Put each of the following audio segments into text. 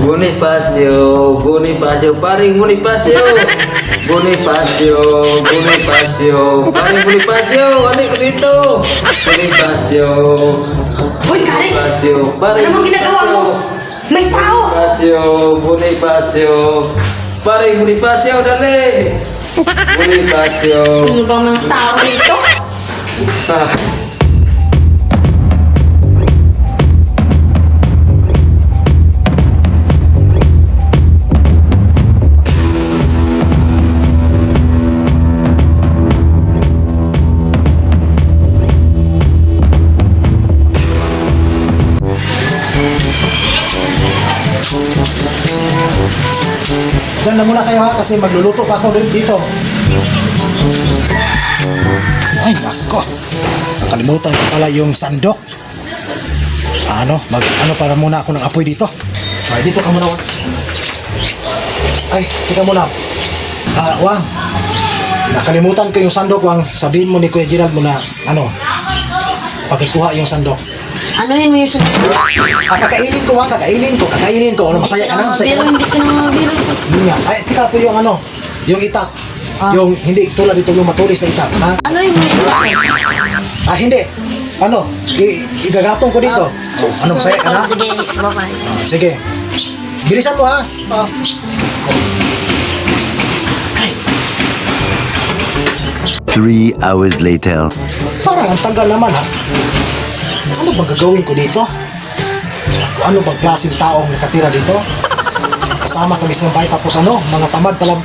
Bonifacio, Bonifacio, paring Bonifacio. Bonifacio, Bonifacio, paring Bonifacio, ano ko dito? Bonifacio, Hoy, Kare! Bonifacio, paring Ano bang ginagawa mo? May tao! Bonifacio, Bonifacio, paring Bonifacio, dali! Bonifacio. Ano bang mga tao dito? Ah. Diyan na muna kayo ha kasi magluluto pa ako dito. Ay, nako. Nakalimutan ko pala yung sandok. Ano, mag ano para muna ako ng apoy dito. Ay, dito ka muna, Wang. Ay, teka muna. Ah, Wang. Nakalimutan ko yung sandok, Wang. Sabihin mo ni Kuya Gerald mo na, ano, pakikuha yung sandok. Anuhin mo yung sandok. Ah, kakainin ko, Wang. Kakainin ko, kakainin ko. Ano, masaya ka na, masaya ka na. Hindi ka na mabiro. Yun nga. Ay, tsaka po yung ano, yung itak. Yung hindi tulad dito yung matulis na itak, ha? Anuhin mo yung itak. Ah, hindi. Ano, igagatong ko dito. Oh, ano, masaya ka na? Sige, bye-bye. Sige. Bilisan mo ha. Oh. 3 hours later. Parang ang tagal naman ha. Ano bang gagawin ko dito? Ano bang klaseng taong nakatira dito? Kasama kami sa bahay tapos ano, mga tamad pala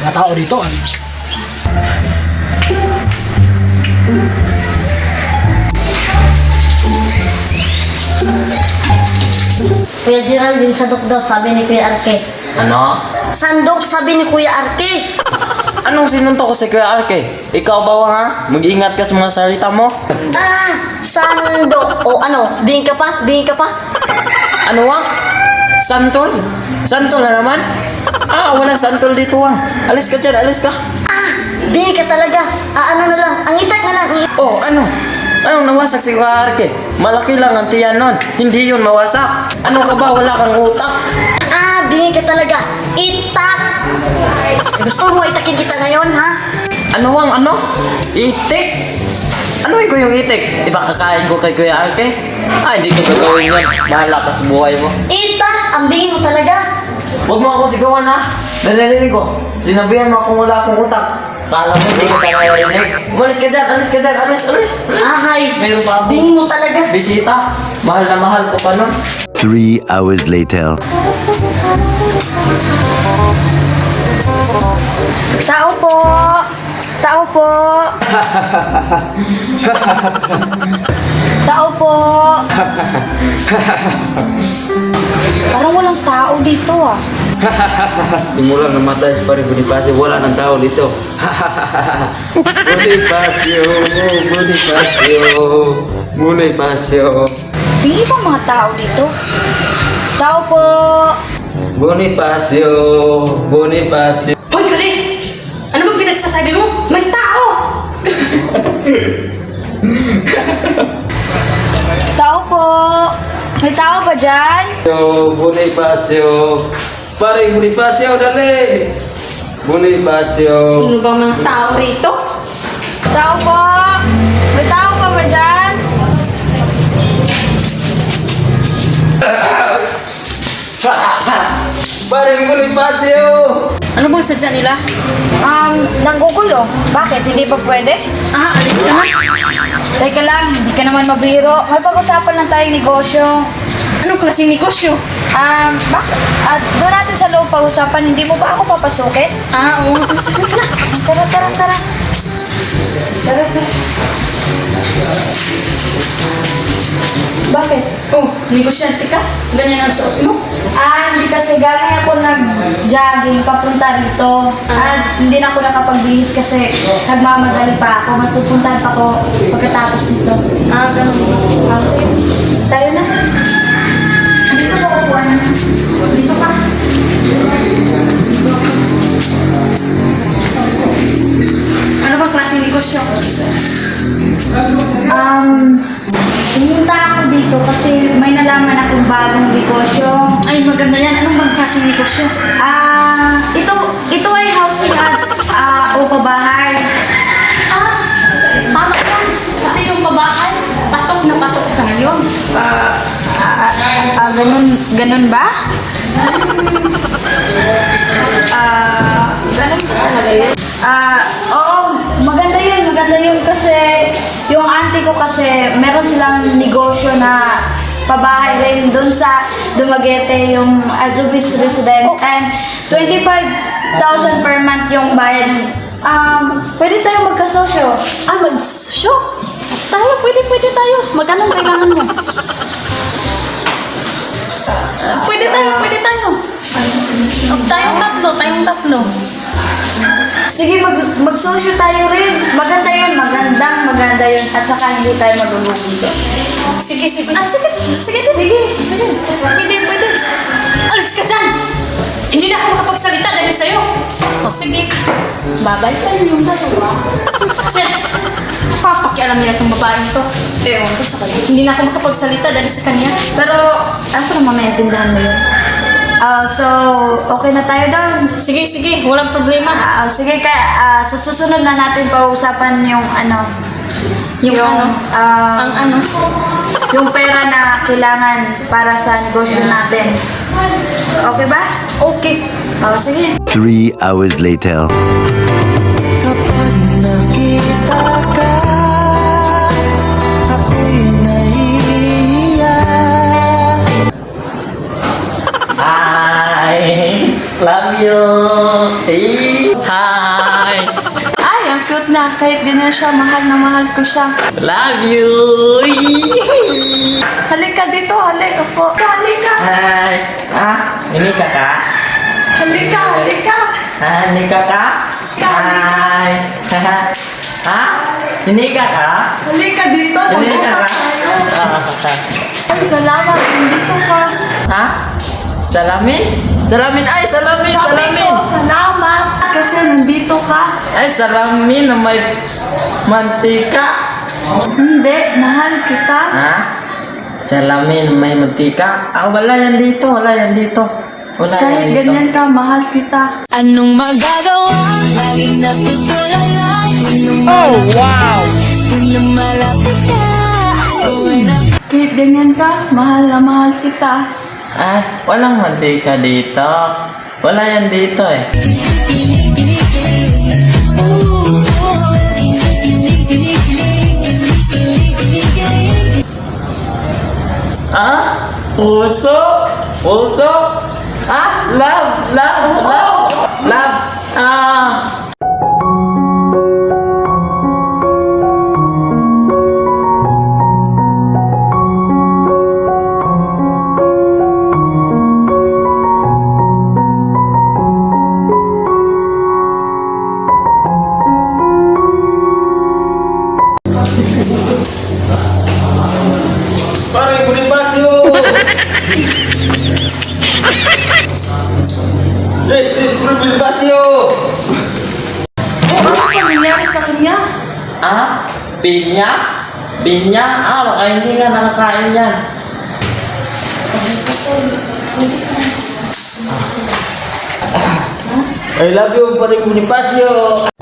mga tao dito. Kuya Gerald, yung sandok daw, sabi ni Kuya Arke. Ano? Sandok, sabi ni Kuya Arke. Anong sinuntok ko si Kuya Arke? Ikaw ba ha? Mag-ingat ka sa mga salita mo. Ah, sandok. O ano, bingin ka pa? Bingin ka pa? Ano wang? Santol? Santol na naman? Ah, walang santol dito wang. Alis ka dyan, alis ka. Ah, bingin ka talaga. Ah, ano na lang, ang itak na lang. Oh, ano? Anong nawasak si Kuya Arke? Malaki lang ang tiyan nun. Hindi yun mawasak. Ano ka ba? Wala kang utak. Ah, bingin ka talaga. Itak! Gusto mo itakin kita ngayon, ha? Ano wang ano? Itik? Ano ko yung itik? Iba kakain ko kay Kuya Arke? Ah, hindi ko gagawin yun. Bahala ka sa buhay mo. Itak! Ang bingin mo talaga. Huwag mo ako sigawan ha. Naririnig ko. Sinabihan mo akong wala akong utak. Kala mo hindi kita naririnig. Umalis ka dyan, alis ka dyan, alis, alis. Ahay, Meron pa ako. bingin mo talaga. Bisita. Mahal na mahal ko pa nun. 3 hours later. Tao po! Tao po! Tao po! Parang walang tao dito ah. Simula namatay si paring Bonifacio, wala ng tao dito. Bonifacio, Bonifacio, Bonifacio, Tingin ba mga tao dito? Tao po! Bonifacio, Bonifacio. Hoy, Kare! Ano bang pinagsasabi mo? May tao! Tao po! May tao ba dyan? Bonifacio, paring Bonifacio, dali! Bonifacio. Ano bang mga tao rito? Tao po! May tao pa ba dyan? Paring Bonifacio! Ano bang sadya nila? Nanggugulo. Bakit? Hindi pa pwede? Ah, alis ka na. Teka lang, hindi ka naman mabiro. May pag-usapan lang tayong negosyo. Anong klaseng negosyo? Bakit? At doon natin sa loob pag-usapan, hindi mo ba ako papasukin? Ah, oo nga pala. Sige ka na. Tara, tara, tara. Tara, tara. Bakit? Oh, negosyante ka? Ganyan ang suot mo? Ah, hindi kasi galing ako nag-jogging papunta rito. At hindi na ako nakapagbihis kasi nagmamadali pa ako. May pupuntahan pa ako pagkatapos nito. Ah, ganun ba? Ah, sige. Tayo na. Dito ba kukuha na? Dito ka. Ano bang klaseng negosyo? Pumunta ako dito kasi may nalaman akong bagong negosyo. Ay, maganda yan. Anong bang klaseng negosyo? Ito ay housing at o pabahay. Ah, tama yan. Kasi yung pabahay, patok na patok sa ngayon. Ganun ba? Ganun ba talaga yun? Oo, maganda yun kasi yung auntie ko kasi meron silang negosyo na pabahay rin doon sa Dumaguete, yung Azubis Residence, and 25,000 per month yung bayad. Pwede tayo magkasosyo. Ah, mag-sosyo? Tayo, pwede, pwede tayo. Magkano ang kailangan mo? Pwede tayo, pwede tayo. Tayong tatlo, tayong tatlo. Sige, mag-social tayo rin. Maganda yun, magandang maganda yun. At saka hindi tayo magugutom doon. Sige, sige. Ah, sige, sige, sige. Sige. Pwede, pwede. Alis ka dyan! Hindi na ako makapagsalita dahil sa'yo. O, sige. Babay sa inyong dalawa. Che, papakialam niya itong babaeng to. Ewan ko sa kanya. Hindi na ako makapagsalita dahil sa kanya. Pero, ako naman maintindihan mo yun. So, okay na tayo doon. Sige, sige. Walang problema. Sige, kaya, sa susunod na natin pag-uusapan yung ano, Yung, ano? Ang ano? yung pera na kailangan para sa negosyo natin. Okay ba? Okay. Oh, sige. 3 hours later. Kapag nakita ka, ako'y naiiyak. Hi! Love you! Eh, hi! Ay, ang cute na. Kahit ganyan siya, mahal na mahal ko siya. Love you! Halika dito, halika po. Halika, Hi! Ah, ini ka ka? halika, halika. Ah, ini ka ka? Hi! Ah, ini ka ka? Halika dito, Ini ka mag-usap ka? tayo. Ah, Ay, salamat, nandito ka. Ha? Salamin? Salamin! Ay, salamin! Sabi Salamin! ko, salamat. Kasi nandito ka. Ay, salamin na may mantika. Hindi, mahal kita. Ha? Salamin may mantika? Ah, wala yan dito. Wala yan dito. Wala Kahit yan dito. ganyan ka, mahal kita. Anong magagawa? Laging natutulala. Oh, wow! Tuwing lumalapit ka, ako'y Kahit ganyan ka, mahal na mahal kita. Ah, walang mantika dito. Wala yan dito eh. Ah? Puso? Puso? Ah, love, love, love, love. Ah. Pare, Bonifacio! Yes, yes, Pre Bonifacio! Oh, ano pa nangyari sa kanya? Ah? Pinya? Pinya? Ah, baka hindi nga nakakain yan. I love you, Pare Bonifacio!